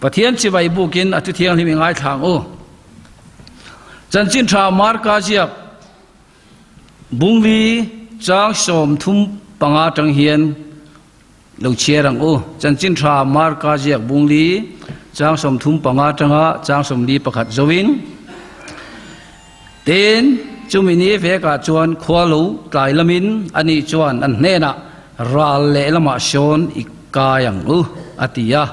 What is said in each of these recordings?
Pathian chibai bukin a thu thianghlim i ngaithla ang u. Chanchin tha Marka ziak Bungli chang 35 tang hian lo chhiar ang u. Chanchin tha Marka ziak Bungli chang 35 tanga chang 41 zoin. Tin, chumi ni vekah chuan khua lo tlai lamin ani chuan an hnenah ral lehlamah sawn i kai ang u, a ti a.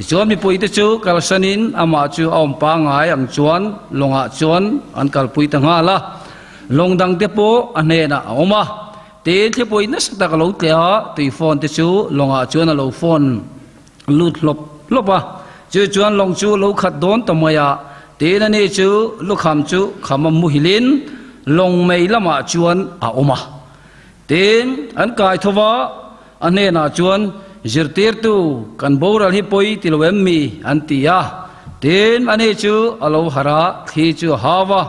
Tichuan mipuite chu kalsanin amah chu a awm pangngai ang chuan lawngah chuan an kalpui ta nghal a. Lawng dangte pawh a hnenah a awm a. Tin, thlipui nasa tak a lo tleh a, tui fawn te chu lawngah chuan a lo fawn lut hlawp hlawp a, chu chuan lawng chu lo khat dawn ta mai a, tin ani chu lukham chu kham a muhilin lawng mei lamah chuan a awm a. Tin, an kai tho va, a hnenah chuan, Zirtirtu, kan boral hi pawi ti lo em mi? an ti a. Tin, ani chu a lo harh a, thli chu a hau a,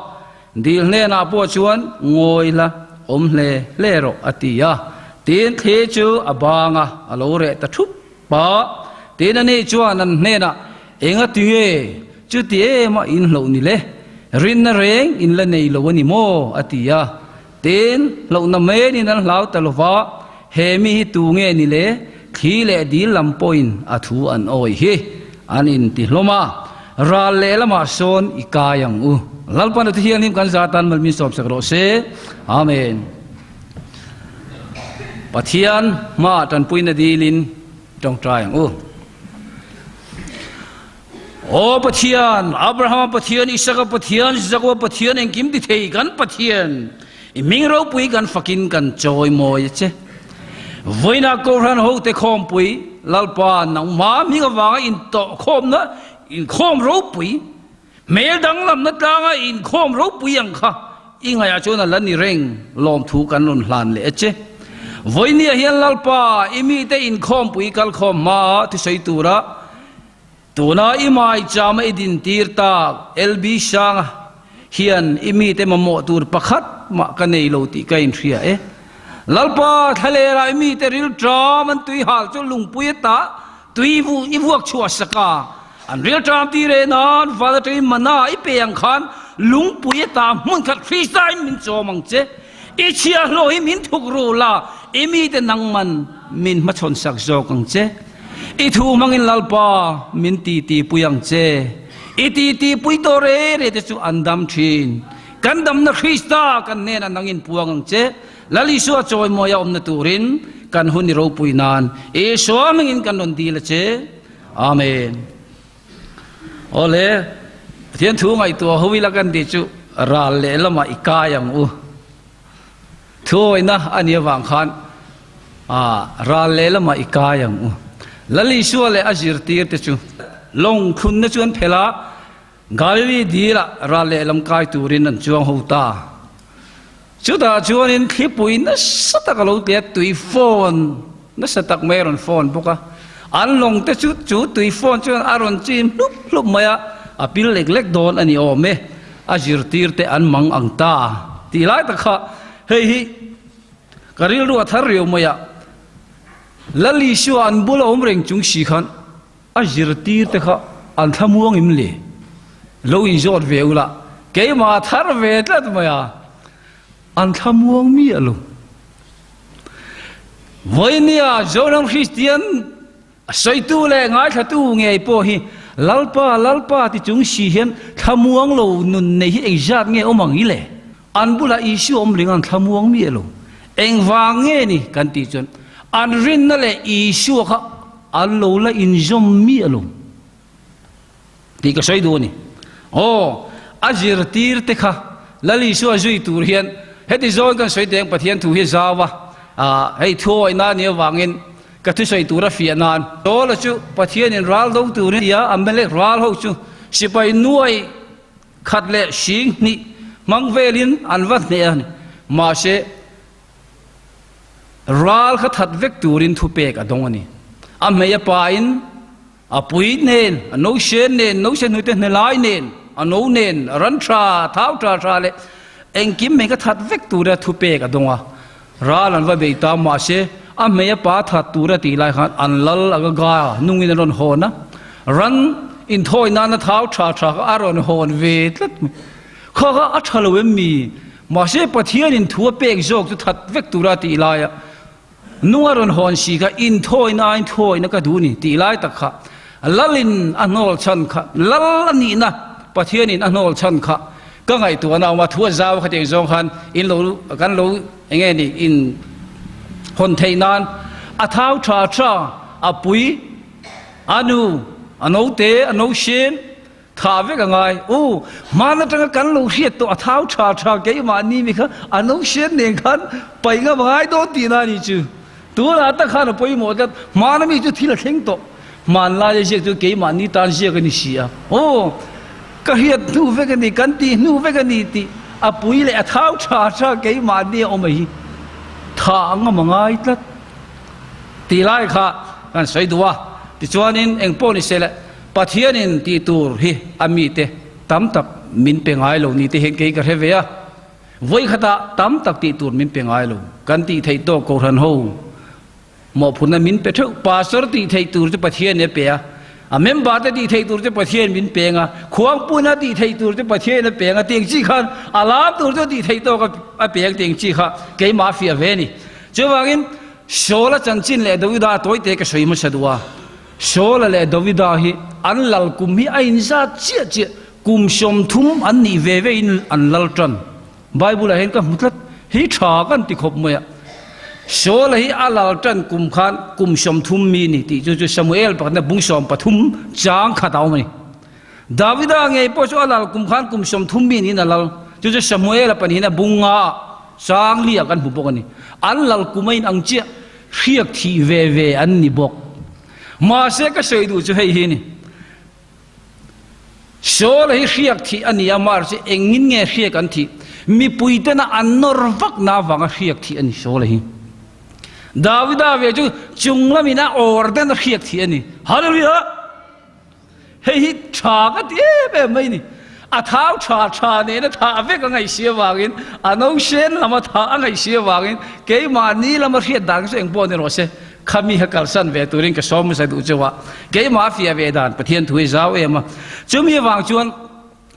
Dil hnenah pawh chuan ngawi la, awm hle hle rawh, a ti a. Tin, thli chu a bang a, a lo reh ta thup a. Tin, ani chuan an hnenah, Enga ti nge chuti em a in hloh ni le? Rinna reng in la nei lo a ni maw? a ti a. Tin, hlohna menin an hlau ta lo va, He mi hi tu nge ni le? Thli leh dil lam pawhin a thu an awi hi an inti hlawm a, ral lehlamah sawn i kai ang u. Lalpan a Thianghlim kan zah tan mal min sawmsak rawh se. Amen. Pathian hmaah tanpuina dilin tawngtai ang u. Aw Pathian, Abrahama Pathian, Isaka Pathian, Jakoba Pathian, engkim ti thei kan Pathian, i hming ropui kan fakin kan chawi mawi a che. Vawiinah Kohhran hote khawmpui, Lalpa nangma hming avanga intawhkhawmna inkhawm ropui, hmel danglamna tlanga inkhawm ropui ang kha i ngaihah chuan a la ni reng lawmthu kan rawn hlan leh a che. Vawinia hian Lalpa i mite inkhawmpui kalkhawm hmaa thusawi tura Tuna i maichama i dintir tak LB Sanga hian i mite mamawh tur pakhat mah ka nei lo tih ka inhria e. Lalpa thlalera i mite rilṭam an tui hal chu lungpui ata tui vu i vuak chhuah sak a, an rilṭam ti reh nan val atangin mana i pe ang khan lungpui ata hmun khat Krista in min chawm ang che. I chhiahhlawh hi min thuk ru la, i mite nangman min hmachhawn sak zawk ang che. I thu hmangin Lalpa min titipui ang che. I titipui tawh re re te chu an dam thin. Kan damna Krista kan hnenah nangin puang ang che. Lal Isua chawimawi a awmna turin kan hun i ropui nan Isua hmingin kan rawn dil a che. Amen. Awle, Pathian thu ngaihtuah ho ila kan tih chu ral lehlamah i kai ang u. Thuawihna a nih avang khan ral lehlamah i kai ang u. Lal Isua leh a zirtirte chu lawng thlunna chu an phelh a, Galili dilah ral lehlam kai turin an chuang ho ta. Chutah chuanin thlipui nasa tak a lo tle a, tui fawn nasa tak mai a rawn fawn bawk a. An lawng te chu chu tui fawn chuan a rawn chim hlup hlup mai a, a pil lek lek dawn a ni awm e, a zirtirte an mang ang ta tih lai tak kha hei hi ka rilru a thar riau mai a. Lal Isua an bula awm reng chung si khan A zirtirte kha an thlamuang im le? Lo inzawt ve ula, keimah a thar ve tlat mai a, an thlamuang miah lo. Vawinia Zoram Kristian a sawitu leh ngaithlatu ngei pawh hi Lalpa, Lalpa ti chung si hian thlamuang lo nun nei hi engzat nge awm ang i le? An bulah Isua awm ring an thlamuang miah lo. Engvang nge ni kan tih chuan an rinna leh Isua kha an lo la inzawm miah lo tih ka sawi duh a ni. Aw, a zirtir te kha Lal Isua zui tur hian heti zawn kan sawi teng Pathian thu hi zau a, hei thuawihna a nih avangin ka thusawi tur a fiah nan. Saula chu Pathianin ral do turin tia Amalek ral ho chu sipai nuai khat leh hring hnih hmang velin an va hneh a ni. Mahse, ral kha that vek turin thupek a dawng a ni. A hmei a pain a pui nen, a nosen nen, nosen hnuite hnelai nen, a no nen, a ran tha, thau tha tha leh engkim mai kha that vek tura thupek a dawng a. Ral an va bei ta, mahse, a hmei a pa that tura tih lai khan an lal a ga nungin an rawn hawn a. Ran. inthawi nana thau tha tha kha a rawn hawn ve tlat mai. Kha kha a tha lo em mi? Mahse Pathianin thu a pek zawk chu that vek tura tih laia nung a rawn hawn si kha inthawina a inthawina ka duh ni tih lai tak kha Lalin a hnawl chhan kha Lal a nihna Pathianin a hnawl chhan kha ka ngaihtuahna a awm a, thu a zau khatiang zawng khan in lo kan lo eng nge ni in hawn theih nan a thau tha tha a pui a nu a note a nosen Tha vek a ngai. U, hman atanga kan lo hriat tawh a thau tha tha keimahni mi kha a no hriat nen khan paih ngam a ngai dawn tihna a ni chu. Tunah tak khan a pawimawh tlat. Hmana mi chu thil a thleng tawh. Hmanlaia ziak chu keimahni tan ziak a ni si a. Aw, ka hriat hnu vek a ni, kan tih hnu vek a ni tih a pui leh a thau tha tha keimahni a awm a hi. Tha ngam a ngai tlat. Tih lai kha kan sawi duh a. Tichuanin engpawh ni se le. Pathianin tih tur hi a mite tam tak min pe ngai lo ni te hian kei ka hre ve a, vawikhatah tam tak tih tur min pe ngai lo. Kan tih theih tawk Kohhran ho mawhphurhna min pe theuh. Pastor tih theih tur chu Pathianin a pe a, a member te tih theih tur chu Pathianin min peng a, khuangpuina tih theih tur chu Pathianin a peng a, tiang chi khan a lam tur chu tih theih tawk a peng tiang chi kha keimah fiah ve a ni. Chuvangin Saula chanchin leh Davida tawite ka sawi hmasa duh a. Saula leh Davida hi an lal kum hi a inzat chiah chiah, kum 30 an nih ve ve in an lal tan. Bible ah hian ka hmu tlat, hi tha kan ti khawp mai a. Saula hi a lal tan kum khan kum 30 mi ni tih chu chu Samuel pakhatna bung 13 chang khat a awm a ni. Davida ngei pawh chu a lal kum khan kum 30 mi niin a lal, chu chu Samuela pahnihna bung nga ah chang li ah kan hmu bawk a ni. An lal kum a inang chiah. Hriak thih ve ve an ni bawk. Mahse ka sawi duh chu hei hi ni. Saul hi hriak thih a ni a, mahse chu engin nge hriak an thih? Mipui tena an nawr vak na avanga hriak thih a ni Saul hi. Davida ve chu chung lamin a awr den a hriak thih a ni. Hallelujah! Hei hi tha ka ti em em mai ni. A thau tha tha nena thah vek a ngaihsi avangin, a nosen lama thah a ngaihsi avangin keimahni lama hriat dan chu engpawh ni rawh se, khami kha kalsan ve turin ka sawm hmasa duh chauh a, keimah fiah ve dan Pathian thu hi zau em a. Chumi avang chuan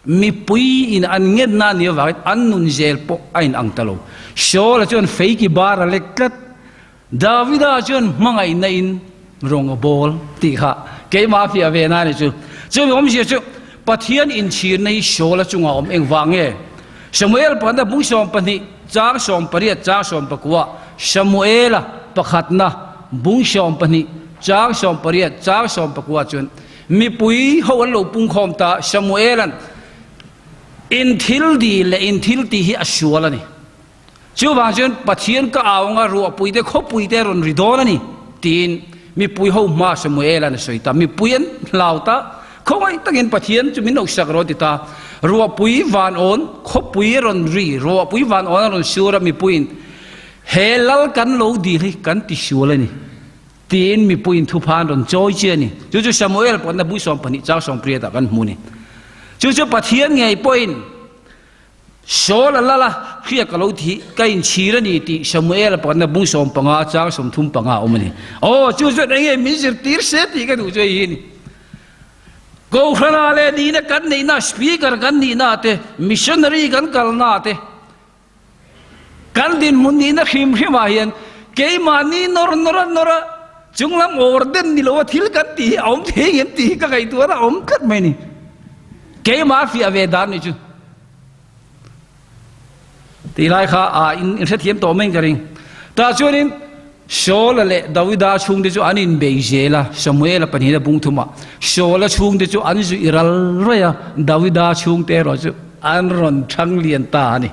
mipui in an ngenna a nih avangin an nun zel pawh a inang ta lo. Saul-a chuan feiki bar a lek tlat. Davida chuan hmangaihna in rawng a bawl tih kha keimah fiah ve na ni chu. Chumi awmzia chu Pathian inchhirna hi Saul-a chungah awm engvang nge? Samuel pakhatna bung 12 chang 18 chang 19 Samuela pakhatna bung 12 chang 18 chang 19 chuan mipui ho an lo pungkhawm ta Samuela'n in thil dil leh in thil tih hi a sual a ni. Chuvang chuan Pathian ka au anga ruahpui te khawpui te rawn ri dawn a ni tiin mipui ho hma Samuel-a'n a sawi ta. Mipui an hlau ta, khawngaih takin Pathian chu min lo sak rawh a ti ta. Ruahpui van awn, khawpui a rawn ri, ruahpui van awn a rawn sur a mipuiin he lal kan lo dil hi kan ti sual a ni tiin mipuiin thupha an rawn chawi chi a ni. Chu chu Samuel pawhna bu 12 chang 18 ah kan hmu a ni. Chu chu Pathian ngei pawhin Saul a lal a, hria ka lo thi, ka inchhir a ni tih Samuel-a pakhatna bung 15 chang 35 a awm a ni. Aw, chu chuan eng nge min zirtir se tih ka duh chu hei hi a ni. Kohhrana leh nihna kan neihna, speaker kan nihna te, missionary kan kalna te, kan dinhmun nihna hrim hrimah hian keimahni nawr nawr a nawr a, chunglam awr den ni lo a thil kan tih hi a awm thei ngem tih hi ka ngaihtuah a awm tlat mai a ni. Keimah fiah ve dan ni chu. Tih lai kha a in hrethiam tawh mai in ka ring. Tah chuanin Saul-a leh Davida chhungte chu an inbei zel a, Samuel-a pahnihna bung thumah Saul-a chhungte chu an zuih ral raih a, Davida chhungte erawh chu an rawn thang lian ta a ni.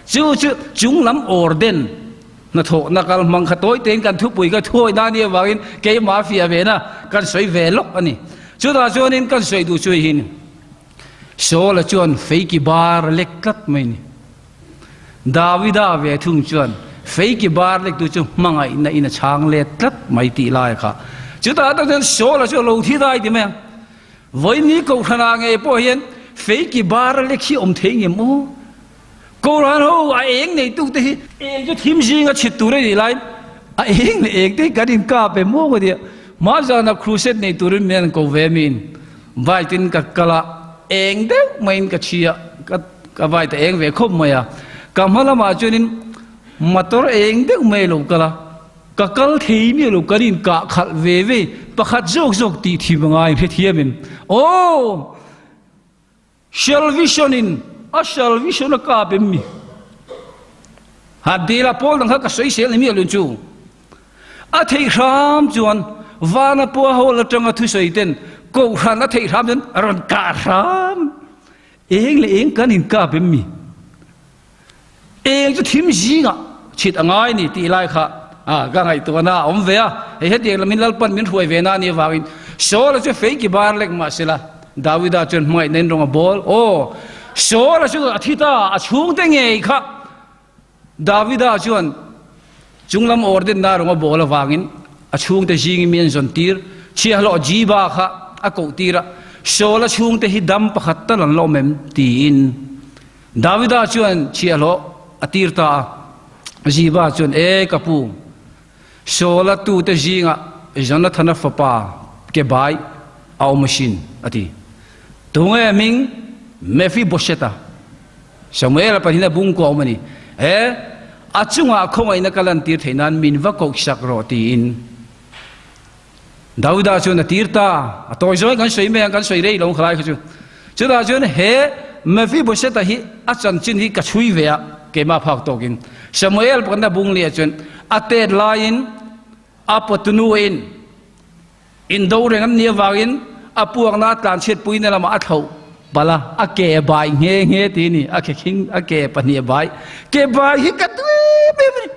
Chu chu chunglam awrden hnathawhna kal hmang kha tawi tein kan thupui ka thuawi na nia avangin keimah fiah ve na kan sawi ve lawk a ni. Chutah chuanin kan sawi duh chu hei hi a ni. Saul-a chuan feiki bar a lek tlat mai a ni. Davida ve thung chuan feiki bar lektu chu hmangaihna in a chhang let tlat mai tih lai kha. Chutah tak chuan Saul-a chu a lo thi dai ti mai ang. Vawiini Kohhranah ngei pawh hian feiki bar a lek hi awm thei ngem aw? Kohhran ho a eng neitute hi eng chu thim zinga chhit tur a nih laiin a eng leh eng te hi kan inkap em aw ka ti a. Hma zana crusade nei turin min an ko ve min. Bike in ka kal a, eng deuh maiin ka chhi a, ka ka bike a eng ve khawp mai a. Ka hma lamah chuanin motor eng deuh mai a lo kal a, ka kal thei miah lo, kan inkah khalh ve ve, pakhat zawk zawk tih thim a ngai hrethiam em? Aw! Salvation in a salvation a kap em mi? Han ti ila pawl dang kha ka sawi sel ni miah lo chu. A theih hram chuan vana pua hall atanga thusawi ten kohhran a theih hram chuan a rawn kah hram. Eng leh eng kan inkap em mi? Eng chu thim zingah chhit a ngai ni tih lai kha ka ngaihtuahna a awm ve a. Hei hetiang lamin Lalpan min hruai ve na anih avangin Saula chu fei ki bar lek mah sela Davida chuan hmangaihna in rawng a bawl. Aw, Saula chu a thi ta, a chhungte ngei kha Davida chuan chunglam awrdenna rawng a bawl avangin a chhungte zingin mi an zawn tir. Chhiahhlawh Ziba kha a koh tir a, Saula chhungte hi dam pakhat tal an la awm em? tiin. Davida chuan chhiahhlawh a tir ta a, Ziba chuan, E ka pu, Saula tute zingah Jonathana fapa ke bai a awm asin, a ti. Tunge hming? Mephibosheth-a. Samuel-a pahnihin a bung kuah awm a ni. E, a chungah khawngaihna ka lantir theih nan min va kohsak rawh, tiin Davida chuan a tir ta. A tawi zawngin kan sawi mai ang, kan sawi rei lo khalai kha chu. Chutah chuan he Mephibosheth-a hi a chanchin hi ka chhui ve a, keimah phak tawkin. Samuel pakhatna bung leh chuan a tet laiin a pawtunuin indo reng an nih avangin a puakna a tlanchhiatpuina lamah a thlauh palh a, a ke bai nghe nghe ti a ni, a ke khing a ke pahnih a bai. Ke bai hi ka duh em em a ni.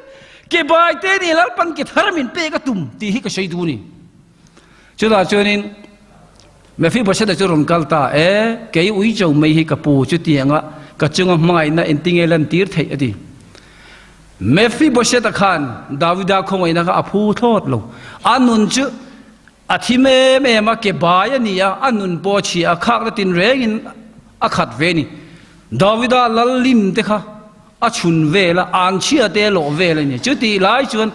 Ke bai te ni Lalpan ke thar min pek a tum tih hi ka sawi duh a ni. Chutah chuanin Mephibosheth-a chu rawn kal ta, E, kei uicho mai hi ka pu chutianga ka chunga hmangaihna engtinge lantir theih a ti. Mephibosheth-a khan Davida khawngaihna kha a phu thlawt lo. A nun chu a thim em em a, ke bai a ni a, a nun pawh a chhia a, khakna tinrengin a khat ve a ni. Davida lal lim te kha a chhun vel a, an chhia te a lawh vel a ni. Chutih lai chuan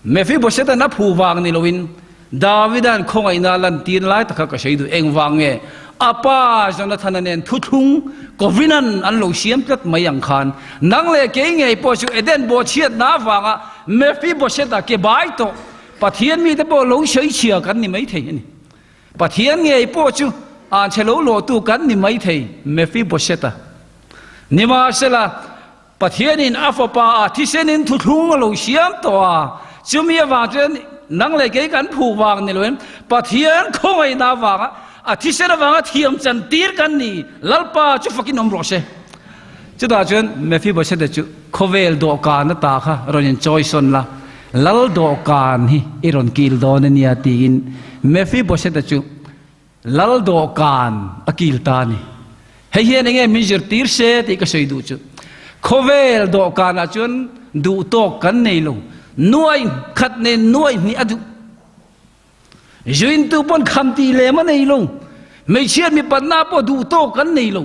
Mephibosheth-a'n a phu vang ni loin Davida'n khawngaihna a lantir lai tak kha ka sawi duh. Engvang nge? A pa Jonathana nen thuthlung Covenant an lo siam tlat mai ang khan nang leh kei ngei pawh chu Eden bawhchhiatna avanga Mephibosheth-a ke bai tawh Pathian mite pawh lo sawi chhia kan ni maithei a ni. Pathian ngei pawh chu an chhe lo lawhtu kan ni maithei Mephibosheth-a. Nimahsela, Pathianin a fapa a thisenin thuthlung a lo siam tawh a, chumi avang chuan nang leh kei kan phuh vang ni loin Pathian khawngaihna avanga a thisen avanga thiam chan tir kan ni, Lalpa chu fakin awm rawh se. Chutah chuan Mephibosheth-a chu khawvel dawhkan ata kha rawn inchawisawn la, Lal dawhkan hi i rawn kil dawn a nia tiin Mephibosheth-a chu Lal dawhkan a kil ta a ni. Hei hian enge min zirtir se tih ka sawi duh chu. Khawvel dawhkanah chuan duh tawk kan nei lo. Nuai khat nen nuai hnih a duh. Zuintu pawn kham tih lem a nei lo. Hmeichhia mipatna pawh duh tawk kan nei lo.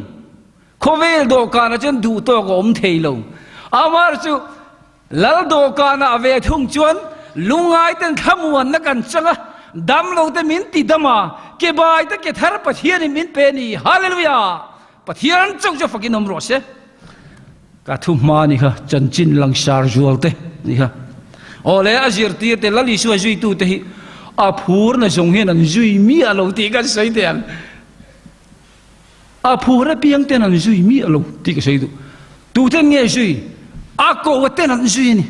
Khawvel dawhkanah chuan duh tawk a awm thei lo. Amar chu Lal dawhkanah a ve thung chuan lungngaiten thlamuanna kan chang a, damlote min ti dam a, ke baite ke thar Pathianin min pe a ni. Hallelujah! Pathian chauh chu fakin awm rawh se. Ka thu hma ni kha, chanchin langsar zualte ni kha. Aw le, a zirtirte Lal Isua zuitute hi a phurna zawng hian an zui miah lo tih kan sawi teh ang. A phur apiang ten an zui miah lo tih ka sawi duh. Tuten nge zui? A ko a ten an zui a ni.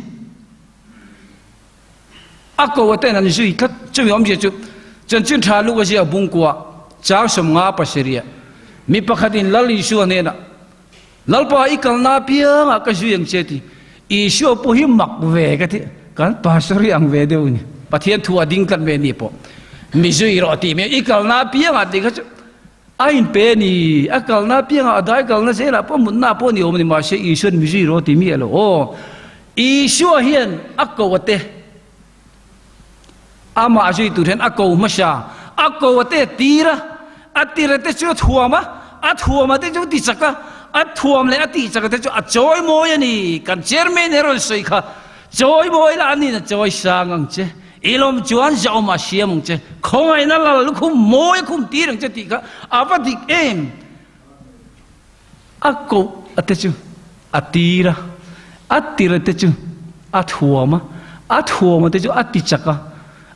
A ko a ten an zui tlat. Chumi awmzia chu chanchin tha luk a zia bungkua chang 50 pasarih mi pakhatin Lal Isua hnenah Lalpa i kalna apiangah ka zui ang che ti. Isua pawh hi mak ve ka ti. Kan pastor hi ang ve deuh a ni. Pathian thu a ding tlat ve ni pawh. Mi zui rawh tih mai i kalna apiangah tih kha chu a inpe a ni. A kalna apiangah a dai kalna zelah pawh mutna pawh ni awm a ni. Mahse Isua'n mi zui rawh ti mi a lo. Aw Isua hian a ko a te. Amah zui tur hian a ko hmasa, a ko a te tir a, a tir a te chu a thuam a, a thuam a te chu ti chak a, a thuam leh a tih chak a te chu a chawi mawi a ni. Kan chairman hi a rawn sawi kha, chawi mawi lah a niin a chawi sang ang che. I lawm chuan zahawm a siam ang che, khawngaihna lal lukhum mawi a khum tir ang che tih kha a va dik em? A koh a te chu a tir a, a tir a te chu a thuam a, a thuam a te chu a ti chak a,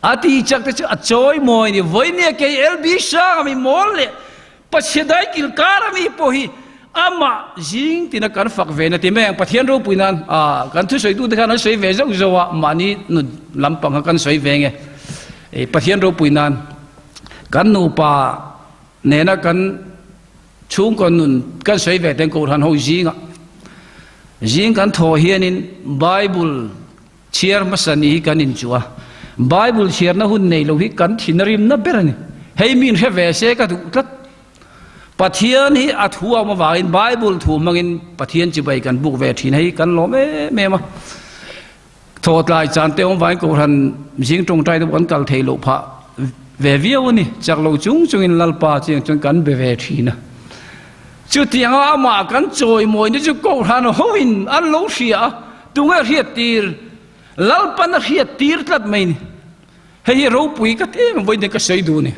a ti chak te chu a chawi mawi a ni. Vawinia kei LB Hranga mi mawl leh Pathian daikil kar ami pawh hi amah zing tina kan fak ve na ti mai ang. Pathian ropui nan kan thusawitu te khan an sawi ve zauh zauh a, mahni nun lampang kha kan sawi ve nge. Pathian ropui nan kan nupa nena kan chhungkaw nun kan sawi ve ten Kohhran ho zingah zing kan thaw hianin Bible Chhiar hmasa ni hi kan inchuh a, Bible chhiarna hun nei lo hi kan thin a rimna ber a ni. Hei min hre ve se ka duh tlat. Pathian hi a thu a awm avangin Bible thu hmangin Pathian chibai kan buk ve thin hei kan lawm em em a. Thawhtlai chan te awm vangin Kohhran zing tawngtai te pawh kan kal thei loh phah ve viau a ni. Chak lo chung chungin Lalpa chiang chuan kan be ve thin a. Chutianga amah kan chawimawina chu Kohhran hoin an lo hria a. Tunge hriat tir? Lalpan a hriat tir tlat mai ni. Hei hi ropui ka ti em vawiin ka sawi duh ni.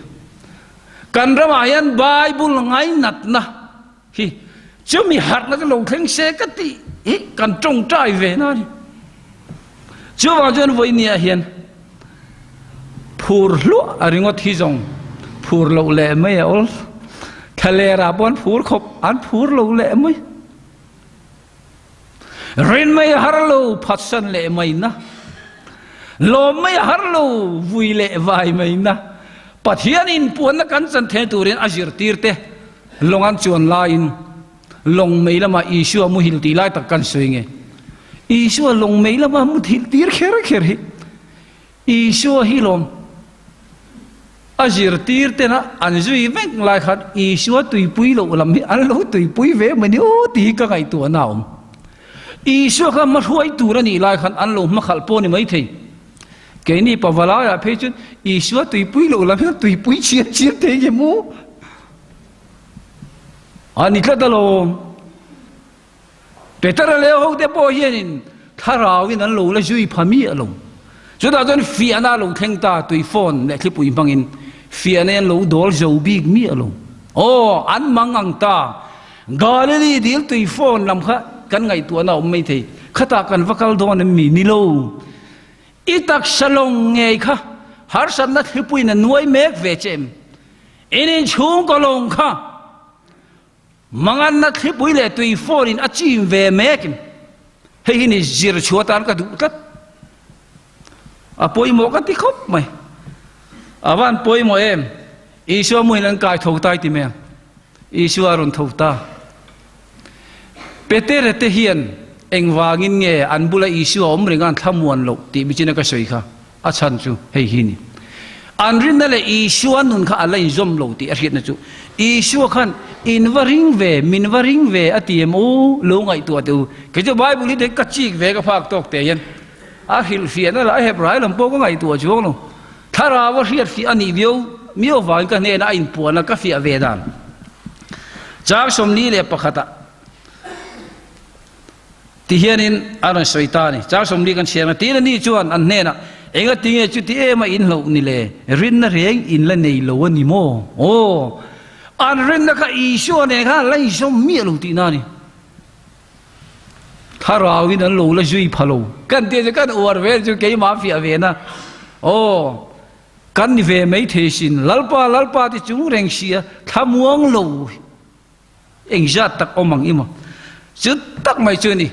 Kan ramah hian Bible ngainatna hi chumi harhna chu lo thleng se ka tih hi kan tawngtai ve na a ni. Chuvang chuan vawiin hian phur hluah a ringawt hi zawng phur loh leh mai a awl. Thlalerah pawh an phur khawp, an phur lo leh mai. Rin mai a har lo, phatsan leh mai na. Lawm mai a har lo, vui leh vai mai na. Pathian inpuanna kan chan thei turin a zirtirte lawng an chuan laiin lawng mei lama Isua muhil tih lai tak kan sawi nge. Isua lawng mei lama muthilh tir kher kher hi Isua hi lawm. A zirtir tena an zui vek lai khan Isua tuipui loh lam hi an lo tuipui ve mai ni aw tih hi ka ngaihtuahna a awm. Isua kha hmahruai tur a nih lai khan an lo hmakhalh pawh a ni maithei. Keini pavalaiah phei chuan Isua tuipui loh lam hian tuipui chiam chiam thei nge maw? A ni tlat alawm. Petera leh a hote pawh hianin thlarauin an lo la zui pha miah lo. Chutah chuan fiahna a lo thleng ta, tui phone leh thlipui hmangin fiahna hi an lo dawl zo bik miah lo. Aw, an mang ang ta. Galilee dil tui phone lam kha kan ngaihtuahna a awm maithei. Khatah kan va kal dawn em mi? Ni lo. I taksa lawng ngei kha harsatna thlipuiin a nuai mek ve che em? In inchhungkaw lawng kha Manganna thlipui leh tui fawrin a chim ve mek. Hei hi ni zir chhuah atan ka duh tlat. A pawimawh ka ti khawp mai. A van pawimawh em? Isua muin an kai tho tai ti mai ang. Isua a rawn tho ta. Petere te hian engvangin nge an bula Isua awm reng a an thlamuan loh tih michina ka sawi kha a chhan chu hei hi ni. An rinna leh Isua nun kha a la inzawm lo tih a hriatna chu Isua khan in va ring ve, min va ring ve a ti em u, lo ngaihtuah teh u. Kei chu Bible hi ka chik ve ka phak tawk teh hian a hrilhfiahna lah a hep rai lam pawh ka ngaihtuah chuang lo. Thlarau a hriatfiah a nih viau miau vangin ka hnenah a inpuan a ka fiah ve dan. Chang 41 ah Ti hianin a rawn sawi ta a ni. Chang 40 kan chhiar ang a, Tiin ani chuan an hnenah, Enga tinge chuti em a in hlauh ni le? Rinna reng in la nei lo a ni maw? Aw, an rinna kha Isua nen khan an la inzawm miah lo tihna a ni. Thlarauin an lo la zui pha lo. Kan tih chu kan uar ve chu keimah fiah ve na. Aw, kan ni ve mai thei sin. Lalpa, Lalpa ti chung reng si a, thlamuang lo. Engzat tak awm ang i maw? Chu tak mai chu a ni.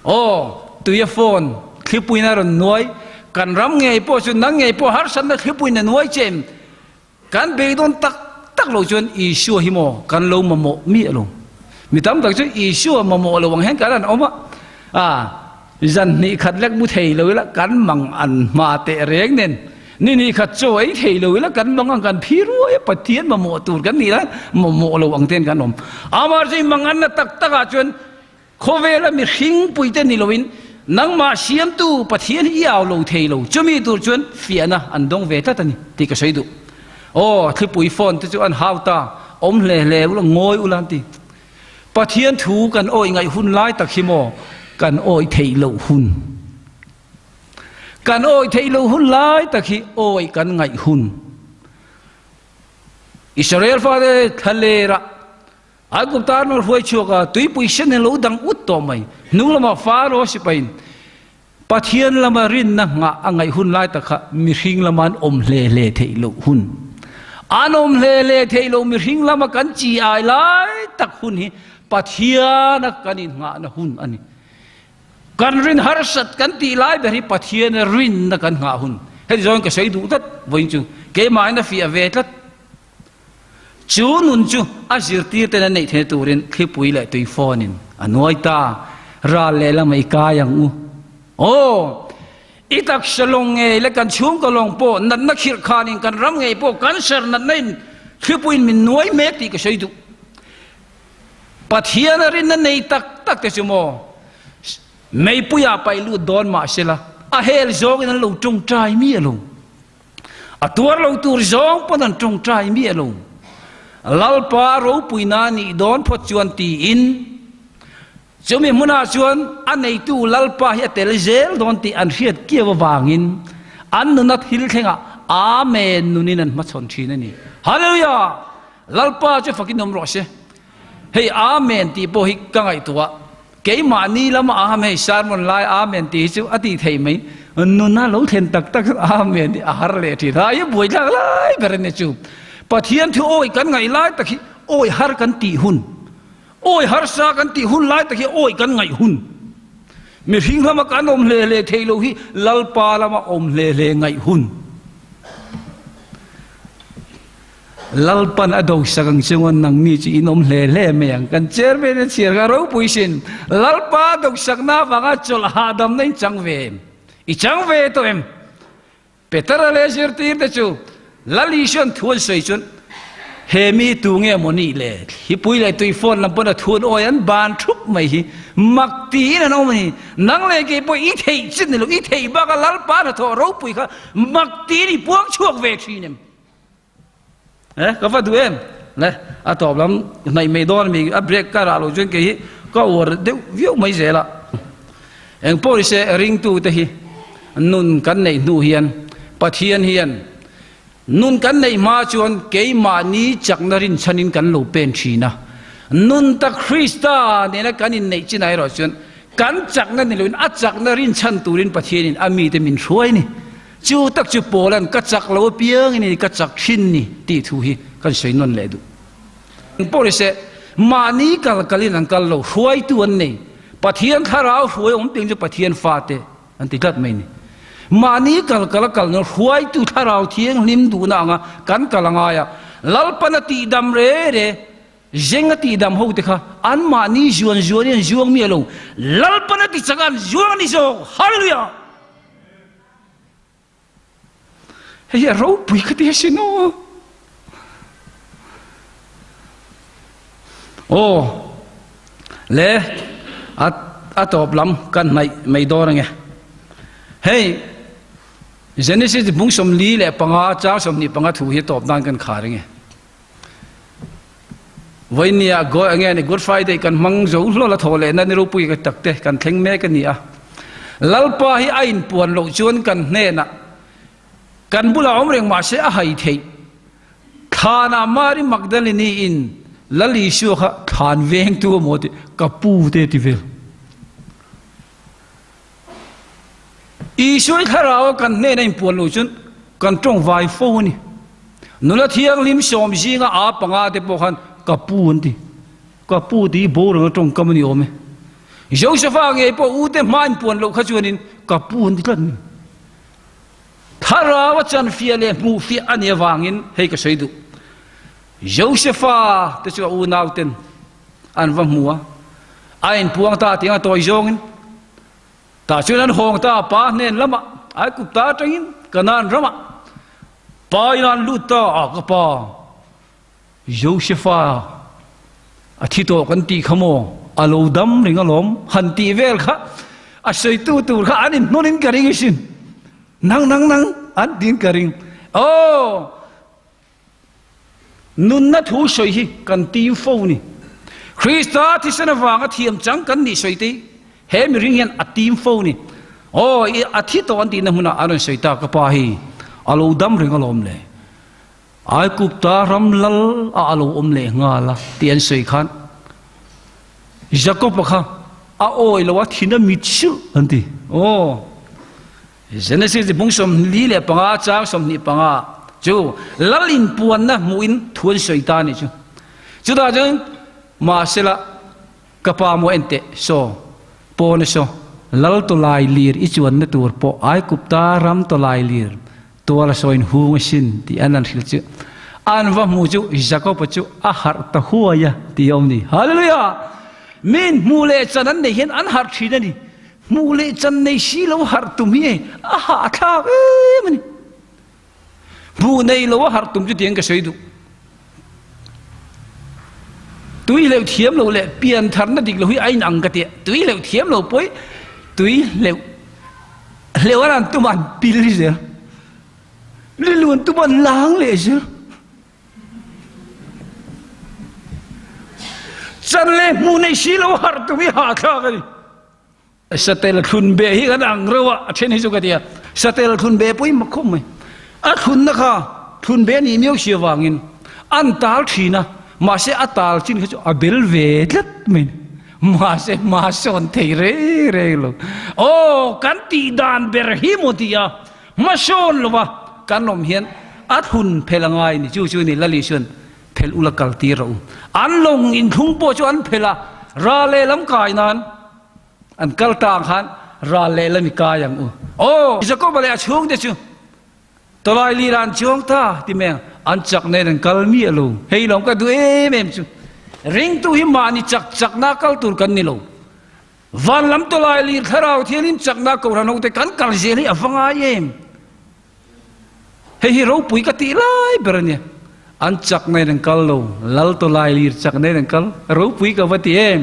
Aw, tuia phone thlipuiin a rawn nuai, kan ram ngei pawh chu nang ngei pawh harsatna thlipuiin a nuai che em? Kan beidawn tak tak lo chuan Isua hi maw kan lo mamawh miah lo. Mi tam tak chu Isua mamawh lo ang hian kan han awm a, a zan hnih khat lek mu thei lo ila kan mang an hma teh reng nen ni hnih khat chaw ei thei lo ila kan mang ang kan phi ruai a, Pathian mamawh tur kan nih lai mamawh lo ang ten kan awm. Amah chu i mang an na tak tak ah chuan khawvela mihring pui te ni loin nangmah siamtu Pathian hi i au lo thei lo, chumi tur chuan fiahna an dawng ve tlat a ni tih ka sawi duh. Aw thlipui phone te chu an hau ta, awm hle hle ula ngawi ula an ti. Pathian thu kan awih ngaih hun lai tak hi maw kan awih theih loh hun. Kan awih theih loh hun lai tak hi awih kan ngaih hun. Israel fate thlalerah Aigupta an rawn hruai chhuak a, tuipui sen in lo dang ut tawh mai. Hnung lamah Faro sipaiin Pathian lama rinna nghah a ngaih hun lai tak kha mihring lama an awm hle hle theih loh hun. An awm hle hle theih loh mihring lama kan chi ai lai tak hun hi Pathiana kan innghahna hun a ni. Kan rin harsat kan tih lai ber hi Pathiana rinna kan nghah hun. Heti zawngin ka sawi duh tlat vawiin chu keimahin a fiah ve tlat. Chu nun chu a zirtirten an neih theihna turin thlipui leh tui fawnin a nuai ta. Ral lehlam ah i kai ang u. Aw! I taksa lawng ngei leh kan chhungkaw lawng pawh natna khirh khanin kan ram ngei pawh cancer natna in thlipuiin min nuai mek tih ka sawi duh. Pathian a rinna nei tak tak te chu maw meipuiah paih lut dawn mah sela a hel zawngin an lo tawngtai miah lo. A tuar lo tur zawng pawn an tawngtai miah lo. Lalpa ropuina nih dawn phawt chuan tiin chumi hmunah chuan a neitu Lalpa hi a tel zel dawn tih an hriat kiau avangin an nuna thil thlengah Amen nunin an hmachhawn thin a ni. Hallelujah! Lalpa chu fakin awm rawh se. Hei Amen tih pawh hi ka ngaihtuah. Keimahni lama Amen sermon lai Amen tih hi chu a tih theih mai. Nuna lo thlen tak tak Amen tih a har leh thin. Ha i buai thlak lai ber a ni chu. Pathian thu awi kan ngaih lai tak hi awi har kan tih hun. Awi harsa kan tih hun lai tak hi awi kan ngaih hun. Mihring lama kan awm hle hle thei lo hi Lalpa lama awm hle hle ngaih hun. Lalpan a dosak ang chuan nangni chu in awm hle hle mai ang. Kan chairman a chhiar kha ropui sin. Lalpa dosakna avanga chawlh hahdamna in chang ve em? I chang ve tawh em? Petera leh zirtir te chu Lal Isuan thu an sawi chuan he mi tu nge maw nih le? Thlipui leh tui phone lam pawn a thu an awi an ban thup mai hi mak tiin an awm a ni. Nang leh kei pawh i theih chin ni lo, i theih baka Lalpa hnathawh ropui kha mak tiin i puang chhuak ve thin em? Eh, ka va duh em? Le, a tawp lam hnaih mai dawn mi a break ka rah lo chuan kei hi ka uar deuh viau mai zel a. Eng pawh ni se ringtu te hi nun kan neih hnu hian Pathian hian nun kan neih hma chuan keimahni chakna rinchhanin kan lo pen thin a. Nun tak Krista nena kan inneih chinah erawh chuan kan chakna ni loin a chakna rinchhan turin Pathianin a mite min hruai ni. Chu tak chu Paula'n ka chak lo apiangin i ka chak thin ni tih thu hi kan sawi nawn leh duh. Engpawh ni se, mahni kal kalin an kal lo, hruaitu an nei. Pathian thlarau hruai awm piang chu Pathian fate an ti tlat mai ni. Mahni kal kal a kal nawn hruaitu thlarau thianghlim duhna anga kan kal a ngai a, Lalpan a tihdam re re Zeng a tihdam ho te kha anmahni zuan zuan in an zuang miah lo, Lalpan a ti chak a an zuang a ni zawk. Hallelujah! Hei hi a ropui ka ti asin aw. Aw le a a tawp lam kan hnaih mai dawn ange. Hei Genesis bung 45 chang 25 thu hi tawp nan kan khar ange. Vawinia nge ni Good Friday kan hmang zo hlawl a thaw lehna ni ropui ka tak te kan thleng mek a ni a. Lalpa hi a inpuan loh chuan kan hnenah kan bulah awm reng mah se a hai theih. Thlanah Mary Magdalene in Lal Isua kha thlan vengtu a maw tih ka pu te ti vel. Isua i thlarau a kan hnena inpuan loh chuan kan tawng vai fo a ni. Nula thianghlim sawm zinga a panga te pawh khan ka pu an ti. Ka pu tih hi boral tawngkam a ni awm e. Josefa ngei pawh u te hma inpuan loh kha chuanin ka pu an ti tlat mai. Thlarau a chanfiah leh hmuhfiah a nih avangin hei ka sawi duh. Josefa te chu a unau ten an va hmu a, a inpuang ta tih anga tawi zawngin tah chuan an hawng ta a pa hnen lamah Aigupta atangin Kanaan ramah pa in an lut ta a ka pa Josefa a thi tawh kan tih kha maw a lo dam reng alawm han tih vel kha a sawitu tur kha an inhnunin ka ring asin nang nang nang an tiin ka ring aw Nunna thu sawi hi kan tim fo ni. Krista thisen avanga thiam chang kan nih sawi te hi he mihring hian a tim fo ni. Aw i a thi tawh an tihna hmunah a rawn sawi ta ka pa hi a lo dam reng alawm le. Aigupta ram lal a a lo awm leh nghal a tih an sawi khan Jakob-a kha a awi lo a thin a mit silh an ti. Aw Genesis bung 45 chang 25 chu lal inpuanna hmuhin thu an sawi ta a nih chu. Chutah chuan mahsela Ka pa maw en teh, saw, pawn a saw, lal tawlai lir i chuanna tur pawh Aigupta ram tawlai lir tual a sawiin hung a sin tih an han hrilh chu an va hmu chu Jakob-a chu a harh ta huai a tih a awm ni. Hallelujah! Min hmuh leh chan an nei hian an harh thin a ni. Hmuh leh chan nei si lo harh tum hi a hahthlak em a ni. Hmuh nei lo a harh tum chu tiang ka sawi duh. Tui hleuh thiam lo leh pian tharna dik lo hi a inang ka tia. Tui hleuh thiam lo pawh hi tui hleuh hleuh an an tum an pil zel. Lilun tum an lang leh zel. Chan leh hmuh nei si lo harh tum hi hahthlak a ni. Satel thlun be hi kan ang reuh a, a then hi chu ka ti a, satel thlun be pawh hi mak khawp mai. A thlunna kha thlun be a nih miau si avangin an tal thin a, mahse a tal chin kha chu a bel ve tlat mai. Mahse hma sawn thei reng reng lo. Aw, kan tih dan ber hi maw ti a, hma sawn lova kan awm hian a thlun phel a ngai ni. Chu chu ni Lali chuan Phelh ula kal tir rawh u. An lawng inthlung pawh chu an phelh a, ral lehlam kai nan an kal ta ang khan ral lehlam i kai ang u. Aw! Jakoba leh a chhungte chu tawlai lira an chuang ta ti mai ang, an chak nen an kal miah lo. Hei lawng ka duh em em chu. Ringtu hi mahni chak chakna kal tur kan ni lo. Van lam tawlai lir thlarau thiangin chakna kohhran hote kan kal zel hi a va ngai em. Hei hi ropui ka tih lai ber a nia. An chak nen an kal lo, lal tawlai lir chak nen an kal. Ropui ka va ti em.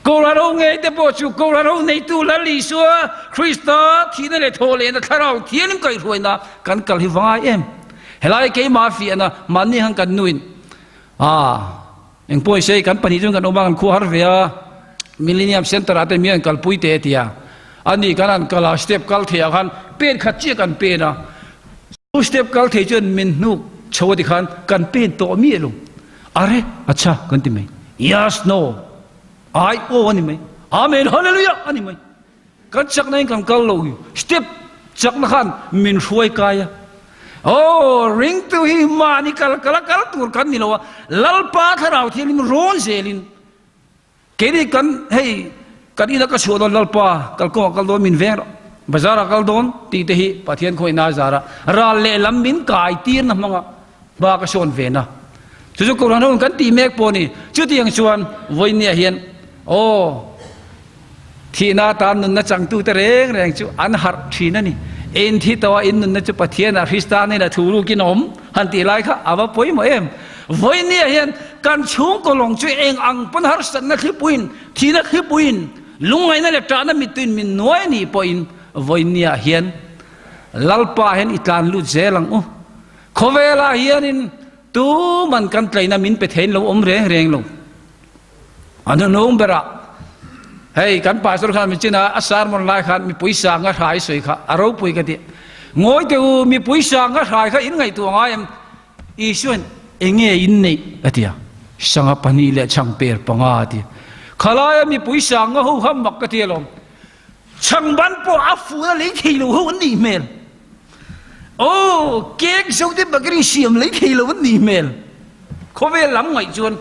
Kohhran ho ngei te pawh chu Kohhran ho neitu Lal Isua Krista thihna leh thawh lehna thlarau thiangin kaihhruaina kan kal hi va ngai em. Helai keimah fiahna mahni han kan nuin ah engpawh se kan pahnih chuan kan awm a kan khua har ve a Millennium Centre ah te mi an kalpui teh a ti a. A ni kan han kal a, step kal thei ah khan pen khat chiah kan pen a, chu step kal thei chuan min hnuk chho a ti khan kan pen tawh miah lo. Are, acha kan ti mai. Yes, no, ai, aw a ni mai. Amen, hallelujah a ni mai. Kan chakna in kan kal lo hi, step chakna khan min hruai kai a. Aw, ringtu hi mahni kal kal a kal tur kan ni lo a, Lalpa Thlarau Thianghlim rawn zelin Keini kan hei kan ina ka chhuah dawn Lalpa kalkawngah kal dawn min veng rawh, bazarah kal dawn tih te hi Pathian khawihna a zar a, ral lehlam min kai tirna hmanga hma ka sawn ve na. Chu chu Kohhran ho in kan tih mek pawh a ni. Chutiang chuan vawinia hian aw thihna atan nunna changtute reng reng chu an harh thin a ni. In thi tawh a in nunna chu Pathianah Krista nena thu rukin a awm han tih lai kha a va pawimawh em. Vawinia hian kan chhungkaw lawng chu eng ang pawn harsatna thlipuiin, thihna thlipuiin, lungngaihna leh ṭahna mittuin min nuai a nih pawhin vawinia hian Lalpa hian i tlan lut zel ang u. Khawvelah hianin tuman kan tleina min pe theiin lo awm reng reng lo. A hnunung berah hei kan pastor khan min chin a, a sermon lai khan mipui sanga hrai sawi kha a ropui ka ti. Ngawi teh u, mipui sanga hrai kha in ngaihtuah ngai em? Isuain, Enge in neih? a ti a. Sanga pahnih leh chhang per panga a ti a. Khalaia mipui sanga ho kha mak ka ti alawm. Chhang ban pawh a fun a lei thei lo ho an nih hmel. Aw, cake zo te bakery siam lei thei lo an nih hmel. Khawvel lam ngaih chuan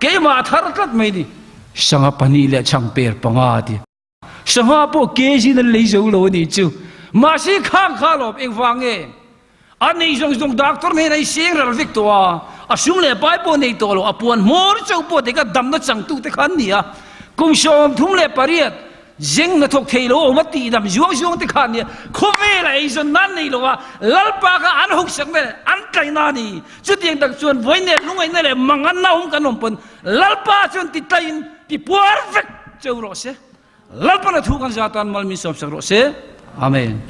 keimah a thar tlat mai ni. Sanga pahnih leh chhang per panga a ti a. Sangha pawh kg in an lei zo lo a nih chu. Mahse khang kha lawm engvang nge? A nei zawng zawng doctor hnenah i seng ral vek tawh a, a sum leh pai pawh nei tawh lo, a puan hmawr chauh pawh te kha damna changtu te kha an ni a. Kum 38 zeng hnathawk thei lo awm a tihdam zuang zuang te kha an ni a. Khawvel a eizawn nan nei lo a, Lalpa kha an hawksakna leh an tlaina a ni. Chutiang tak chuan vawiin lungaihna leh manganna awm kan awm pawn Lalpa chuan ti tlaiin ti puar vek cheu rawh se. Lalpa na thu kan za tan mal min sawmsak rawh se. Amen.